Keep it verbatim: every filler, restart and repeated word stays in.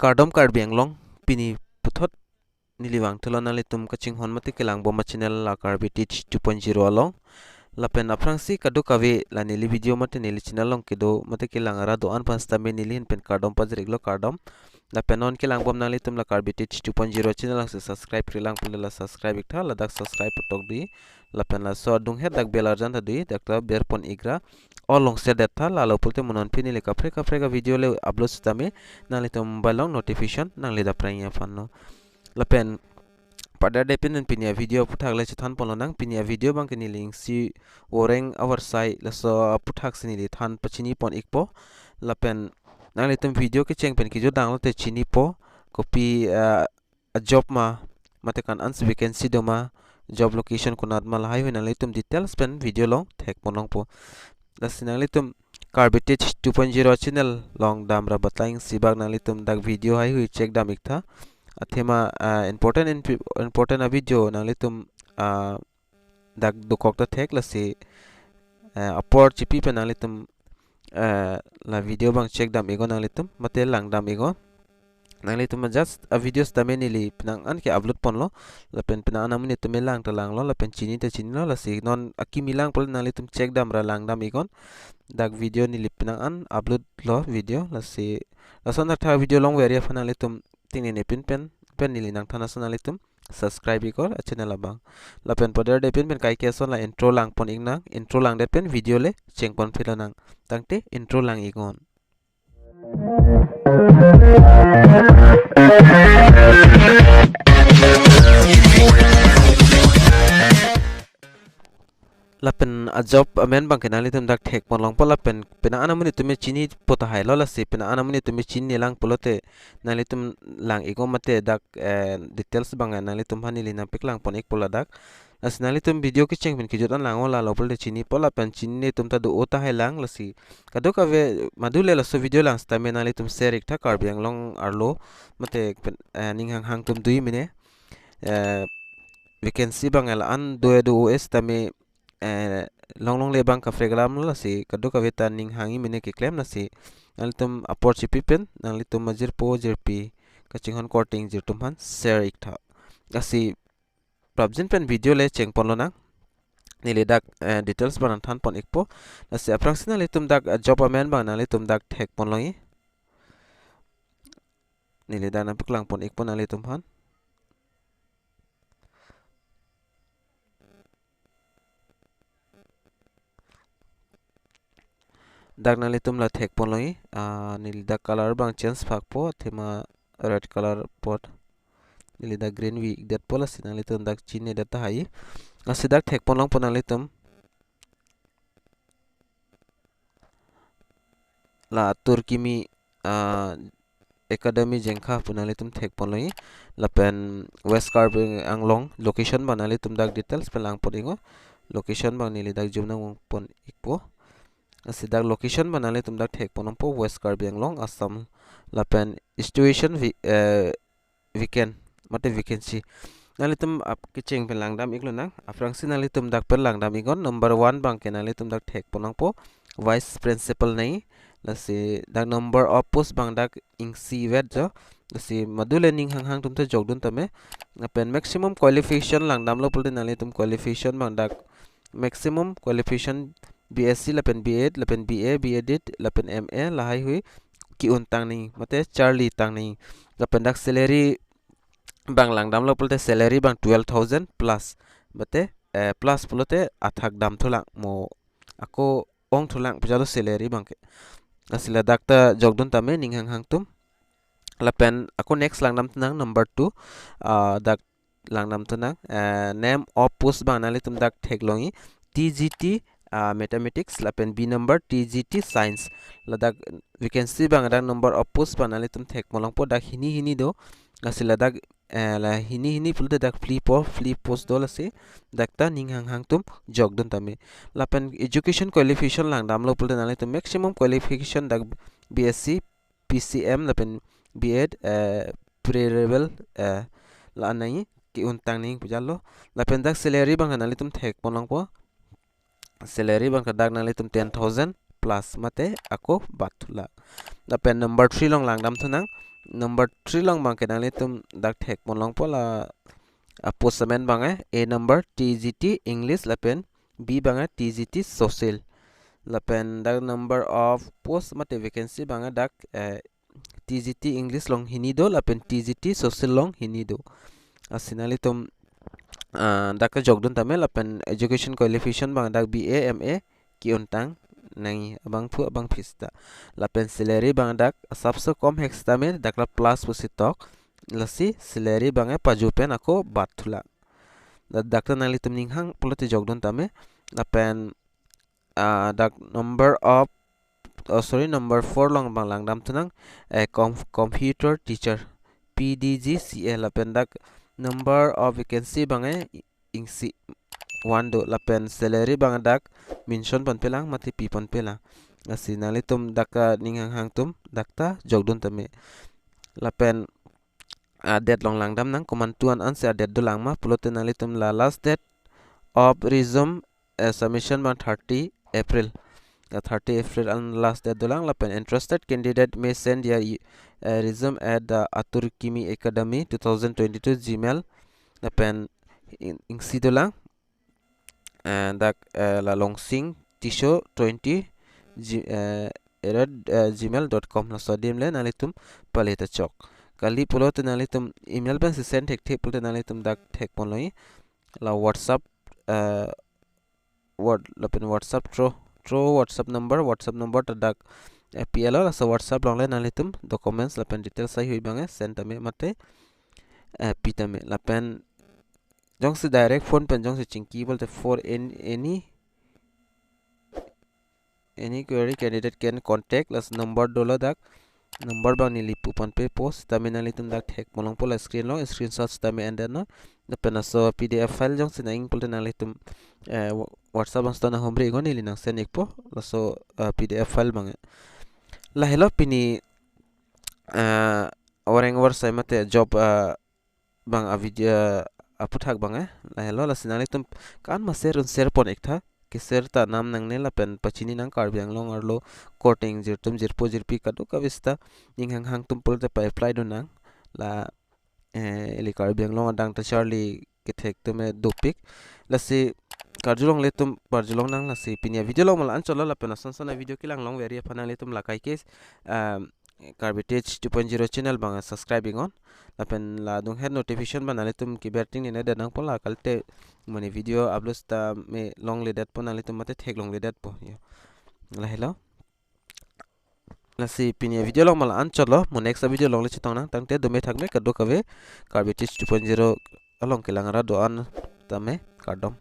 Kardom Karbi Anglong, pini puthot neli vangthulo nanglitum kachinghon mate kelangbom a-channel la Karbi Teach two point zero along. Lapen aphrangsi kadokave la neli video mate neli channel along kedo mate kelang arat do-an aphan sitame neli ahin pen kardom pajir-iklo, kardom. Lapen non kelangbom nanglitum la Karbi Teach two point zero channel along si subscribe-re lang pule la subscribe iktha, ladak subscribe puthot do-i. Lapen laso adunghet dak bell arjan ta do-i, dak ta berpon-ikra all along share det tha, lalo pulote mo non pini le kaprek kaprek a-video le upload sitame nanglitum mobile along notification nangle dapprang aphanlo. Lapen padar depin pini a-video aputhak le chethanpon lonang. Pini a-video abangke neli isi voreng avarsai laso aputhak si neli than pachinipon-ikpo. Lapen nanglitum video kecheng pen kejut danglo te chinipo, kopi, ah, a-job ma, mate ko-an ansi vacancy do ma, job location konat ma, lahai hui nanglitum details pen video along thekpon longpo. Lasi nanglitum Karbi Teach two point zero channel along damra batai isi bak nanglitum dak video hai hui check dam-iktha. Athema, ah, important in-, important a-video nanglitum, ah, dak dokok ta thek, lasi, eh, apor chipi pen nanglitum, eh, la video abang check dam-iknon nanglitum, mate lang dam-iknon. Nanglitum just a-video sitame neli penang an ke-upload ponlo, lapen penang an amonit atum lang ta langlo, lapen chini ta chinilo, lasi non akimi lang pule nanglitum check damra lang dam-iknon. Dak video neli penang an upload lo video, lasi lason dak tha video longver aphan nanglitum tingnene pin pen, pen neli nangthan ason nanglitum subscribe-iknon a-channel abang. Lapen padar depin pen kaike ason la intro langpon-iknang, intro langdet pen video le chengpon philonang. Tangte intro lang-iknon. Lapen a-job amen abangke nanglitum dak thekpon longpo, lapen penang an amonit atum chinipo tahai lo, lasi penang an amonit atum chinine lang pulote nanglitum lang-iknon mate dak, eh, details abang nanglitum aphan neli nangpaklangpon-ikpo ladak. Lasi nanglitum video kecheng pen kejut an langlo, lalo pulote chinipo, lapen chinine atum ta do-o tahai lang, lasi kadokave madule laso video lang sitame nanglitum share-iktha Karbi Anglong arlo, mate pen, eh, ning hanghang atum do-i mene, eh, vacancy abang la-an do-e do-o sitame, eh, longlongle abang kaprek alam lo, lasi kadokave ta ning hang-i mene keklem, lasi nanglitum apor chipi pen nanglitum ajirpo jirpi kachinghon korte ingjir atum aphan share-iktha. Lasi prapjin pen video le chengpon lonang. Neli dak, eh, details abang nangthanpon-ikpo. Lasi aphrangsi nanglitum dak, eh, job amen abang nanglitum dak thekpon longji. Neli dak nangpaklangpon-ikpo nanglitum aphan. Dak nanglitum la thekpon longji, ah, neli dak color abang change phakpo, athema red color apot neli dak green vi-ikdetpo, lasi nanglitum dak chininedet tahai. Lasi dak thekpon longpo nanglitum. La atur kimi, ah, Academy Jengkha pu nanglitum thekpon longji. Lapen West Karbi Anglong location abang nanglitum dak details pen langpon-iknon. Location abang neli dak zoom nangpon-ikpo. Lasi dak location abang nanglitum dak thekpon longpo West Karbi Anglong, Assam. Lapen institution vi-, eh, vacant, mate vacancy. Nanglitum ap kecheng pen lang dam-iklonang. Aphrangsi nanglitum dak pen lang dam-iknon. Number one abangke nanglitum dak thekpon longpo vice principal nai. Lasi dak number of post abang dak isi vet jo. Lasi madule ning hanghang atum ta jokdun tame. Lapen maximum qualification lang damlo pulote nanglitum qualification abang dak maximum qualification B S C lapen B Ed lapen B A, B Edit lapen M A lahai hui ke-un tang nangji, mate charli tang nangji. Lapen dak salary abang lang damlo pulote salary abang twelve thousand plus, mate, eh, plus pulote athak damthulang mo, ako ongthulang pujalo salary abangke. Lasi ladak ta jokdun tame ning hanghang atum. Lapen ako next lang damthunang number two, ah, dak lang damthunang, eh, name of post abang nanglitum dak theklongji, T G T, ah, Mathematics, lapen B number T G T Science. Ladak vacancy abang dak number of post abang nanglitum thekpon longpo, dak hini hini do. Lasi ladak, eh, la hini hini pulote dak phli po, phli post do, lasi dak ta ning hanghang atum jokdun tame. Lapen education qualification lang damlo pulote nanglitum maximum qualification dak B S C, P C M lapen B Ed, eh, preferable, eh, la-an nangji, ke-un tang nangji pujalo. Lapen dak salary abang nanglitum thekpon longpo. Salary abang dak nanglitum ten thousand plus mate ako bat thulak. Lapen number three along langdam thunang. Number three along abangke nanglitum dak thekpon longpo la, ah, post amen abangke A number T G T English lapen B abangke T G T Social. Lapen dak number of post mate vacancy abangke dak, eh, T G T English along hini do lapen T G T Social along hini do. Lasi nanglitum, ah, dak kejokdun tame lapen education qualification abang dak B A, M A ke-untang nangji abangphu abangphi seta. Lapen salary abang dak asapso komhek setame dak la plus pusi tok. Lasi salary abangke paju pen ako bat thulak. Da-, dak ta nanglitum ning hang pulote jokdun tame. Lapen, ah, dak number of, oh, sorry, number four along abang langdam thunang, eh, com-, computer teacher, P D G C A, lapen dak number of vacancy abangke i-, isi one do, lapen salary abang dak mention ponpelang mate piponpelang. Lasi nanglitum dak, ah, ning hang hang atum dak ta jokdun tame. Lapen, ah, date along langdam nang, komantu an-an si, ah, date dolang ma pulote nanglitum la last date of resume, eh, submission abang thirty April. Ah, thirty April an last date dolang, lapen interested candidate may send their, eh, resume at the Atur Kimi Academy two thousand twenty-two Gmail. Lapen ing-, isi dolang. And dak, eh, la Longsing Tisso twenty G-, eh, at, eh, gmail dot com, laso adim le nanglitum pale ta chok. Kali pulote nanglitum email pensi send thekthe pulote nanglitum dak thekpon longji. La WhatsApp, eh, what, lapen WhatsApp through, through WhatsApp number, WhatsApp number ta dak, eh, P L O, laso WhatsApp along le nanglitum documents lapen details haihui abangke send tame mate, eh, pi tame. Lapen jongsi direct phone pen jongsi chingki pulote for an-, any, any query candidate can contact, laso number dolo dak, number abang neli puponpepo, tame nanglitum dak thekpon longpo la screen along, screenshot tame endet non. Lapen laso P D F file jongsi nang-ing pulote nanglitum, eh, wa-, WhatsApp abang seta nanghumri iknon, neli nang send ikpo, laso, eh, P D F file abangke. Lahelo pini, eh, orang orang sai mate job, eh, abang a-video, eh, aphuthak abangke. Lahelo, lasi nanglitum kan ma share un share pon iktha. Ke-share ta nam nangne lapen pachini nang Karbi Anglong arlo korte ingjir atum, jirpo jirpi kadokave seta ning hang hang atum pulote pa-apply dun nang. La, eh, ili Karbi Anglong adang ta charli kethek atum, eh, dopik. Lasi karjulongle atum parjulong nang. Lasi pini a-video along ma la-an chotlo, lapen ason son a-video kelang longveri aphan nanglitum la kaike, um, Karbi Tech two point zero channel abang subscribe iknon. Lapen la adung het notification abang nanglitum keber ting nene det nangpo, la kalite mane video upload tame longledetpo, nanglitum mate theklongledetpo. Yo. Lahelo. Lasi pini a-video along ma la-an chotlo, mo next a-video along le chetong nang, tangte dome thakme kadokave, Karbi Tech two point zero along kelang ra do-an tame kardom.